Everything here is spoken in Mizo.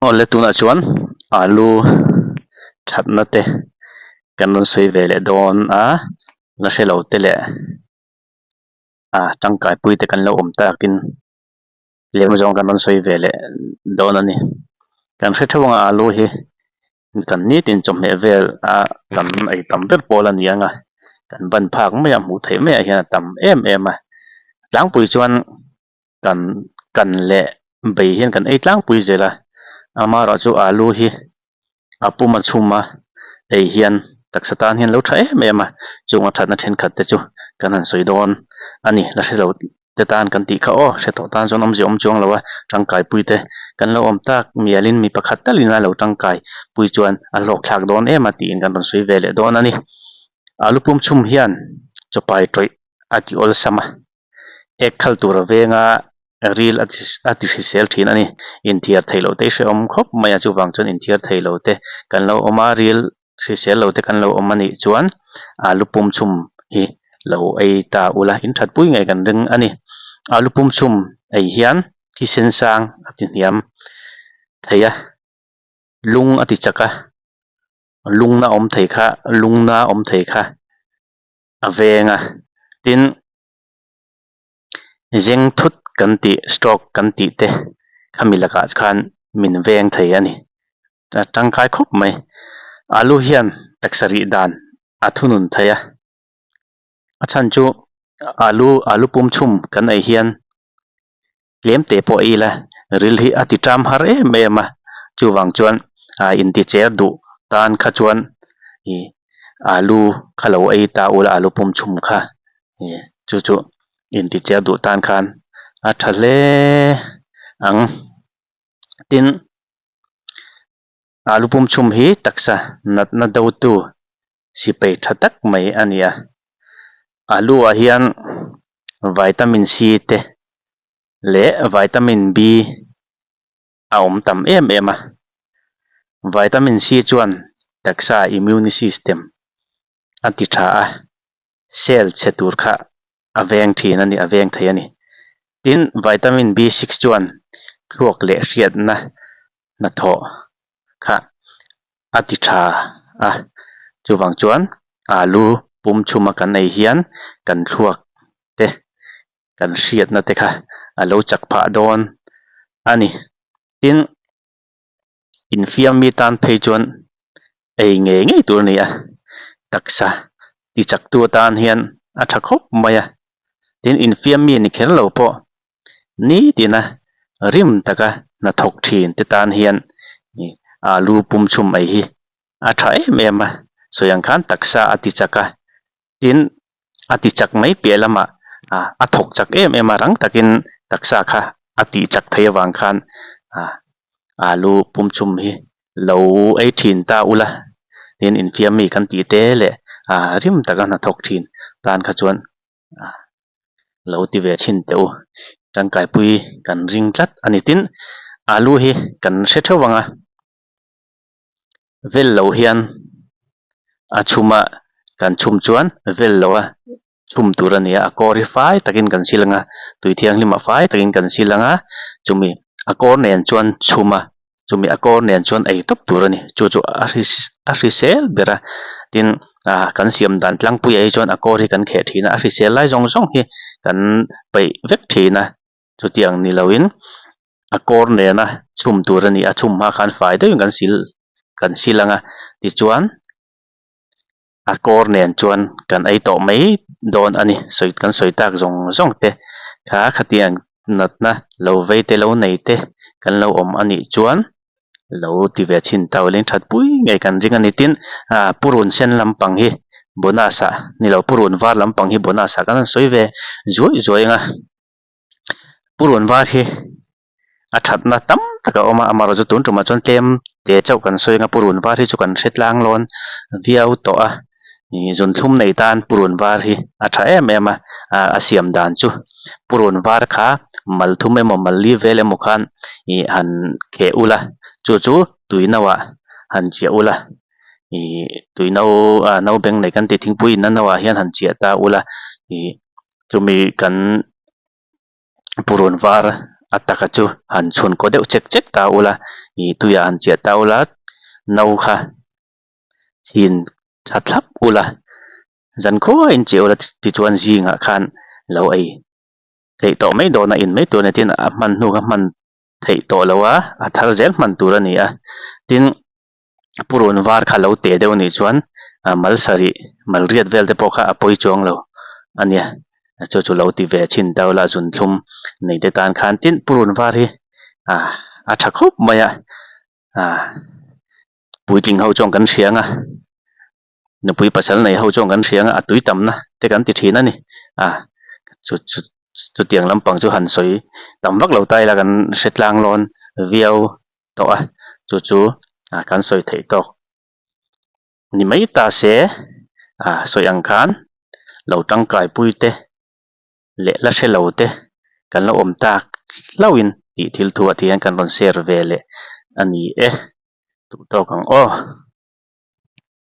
Awle tunah chuan alu thatna te kan rawn sawi ve leh dawn a, la hre lo te leh ah tangkai pui te kan lo awm takin lem zawng kan rawn sawi ve leh dawn a ni. Kan hre theuh ang a alu hi kan nitin chawhmeh vel a kan ei tam ber pawl a ni ang a, kan ban phak mai a hmuh theih maiah hian a tam em em a, tlangpui chuan. Kan kan leh bei hian kan ei tlangpui zel a, amaherawh chu alu hi a pum a chhum a, ei hian taksa tan hian lo tha em em a, chung a thatna thenkhat te chu kan han sawi dawn a ni, la hre lo te tan kan tih kha aw, hre tawh tan chuan awmzia awm chuang lo a, tangkai pui te kan lo awm tak mialin mi pakhat talin a lo tangkai pui chuan a hlawk thlak dawn em a tiin kan rawn sawi ve leh dawn a ni. Alu pum chhum hian chawpai tawih a ti awlsam a. Ek khal tur a venga ril a ti hrisel thin a ni. Inthiar theih loh te hi hrehawm khawp mai a, chuvang chuan inthiar thei lo te kan lo awm a, ril hrisel lo te kan lo awm a nih chuan alu pum chhum hi lo ei ta ula in that pui ngei kan ring a ni. Alu pum chhum ei hian thisen sang a ti hniam thei a, lung a ti chak a, lungna awm thei kha lungna awm thei kha a veng a, tin zeng thut kan tih stroke kan tih te khami lakah khan min veng thei a ni a tangkai khawp mai alu hian taksa rih dan a thunun thei a a chhan chu alu alu pum chhum kan ei hian tlem te pawh ei ila ril hi a ti ṭam har em em a chuvang chuan ah inti cher duh tan kha chuan ih alu kha lo ei ta ula alu pum chhum kha ih chu chu inti cher duh tan khan a tha hle ang tin alu pum chhum hi taksa natna do tu sipai tha tak mai a ni a alu ah hian vitamin C te leh vitamin B a awm tam em em a vitamin C chuan taksa immune system a ti tha a cell chhe tur kha a veng thin a ni a veng thei a ni tin vitamin B six chuan thluak leh hriatna hnathawh kha a ti tha a chuvang chuan alu pum chhuma kan ei hian kan thluak te kan hriatna te kha a lo chak phah dawn a ni tin infiam mi tan phei chuan ei ngei ngei tur a ni a taksa ti chak tu atan hian a tha khawp mai a tin infiam mi ni kher lo pawh nitina rim taka hnathawk thin te tan hian alu pum chhum mai hi a tha em em a sawi ang khan taksa a ti chak a tin a ti chak mai piah lamah ah a thawk chak em em a rang takin taksa kha a tih chak thei avang khan ah alu pum chhum hi lo ei thin ta ula tin infiam mi kan tih te leh ah rim taka hnathawk thin tan kha chuan ah lo ti ve thin teh u tangkaipui kan ring tlat a ni tin alu hi kan hre theuh ang a. Vel lo hian a chhum a kan chhum chuan vel lo a chhum tur a ni a a kawr hi fai takin kan sil ang a tui thianghlim ah fai takin kan sil ang a chumi a kawr nen chuan chhum a chumi a kawr nen chuan ei tawp tur a ni chu chu a a hrisel ber a tin ah kan siam dan tlangpuiah hi chuan a kawr hi kan kheh thin a a hrisel lai zawng zawng hi kan peih vek thin a chutiang ni loin a kawr nena chhum tur a ni a chhum hma khan fai deuhin kan sil kan sil ang a tichuan a kawr nen chuan kan ei tawh mai dawn a ni sawi kan sawi tak zawng zawng te kha khatiang natna lo vei te lo nei te kan lo awm a nih chuan lo ti ve chhin ta awlin that pui ngei kan ring a ni tin ah purun sen lampang hi bonus ah ni lo purun var lampang hi bonus ah kan han sawi ve zuai zuai ang a. Purun var hi a thatna tam tak a awm a amaherawh chu tun tumah chuan tlem te chauh kan sawi ang a purun var hi chu kan hre tlang lawn viau tawh a ih zunthlum nei tan purun var hi a tha em em a ah a siam dan chu purun var kha mal thum emaw mal li vel emaw khan ih han kheh ula chu chu tui no ah han chiah ula ih tui no ah no beng nei kan tih thingpui inna no ah hian han chiah ta ula ih. Chumi kan purun var A taka chu han chhun kaw deuh chek chek ta ula, ih tuiah han chiah ta ula, no kha chhin tha thlap ula, zan khuain chiah ula tichuan zingah khan lo ei theih tawh mai dawn a, in mai tur a ni tin a hman hnu kha hman theih tawh lo a, a thar zel hman tur a ni a, tin purun var kha lo teh deuh anih chuan mal sarih mal riat vel te pawh kha a pawi chuang lo a nia chu chu lo ti ve chhin ta ula zunthlum nei te tan khan tin purun var hi ah a tha khawp mai a ah puitling ho chuan kan hria ang a nupui pasal nei ho chuan kan hria ang a a tui tamna te kan ti thin a ni ah chu chu chutiang lampang chu han sawi tam vak lo ta ila kan hre tlang lawn viau. tawh a, chu chu kan sawi theih tawk ni mai ta se, sawi ang khan lo tangkai pui te leh la hre lo te kan lo awm tak hlauhin tih thil thu ah te hian kan rawn share ve leh a ni e, duh tawk ang aw.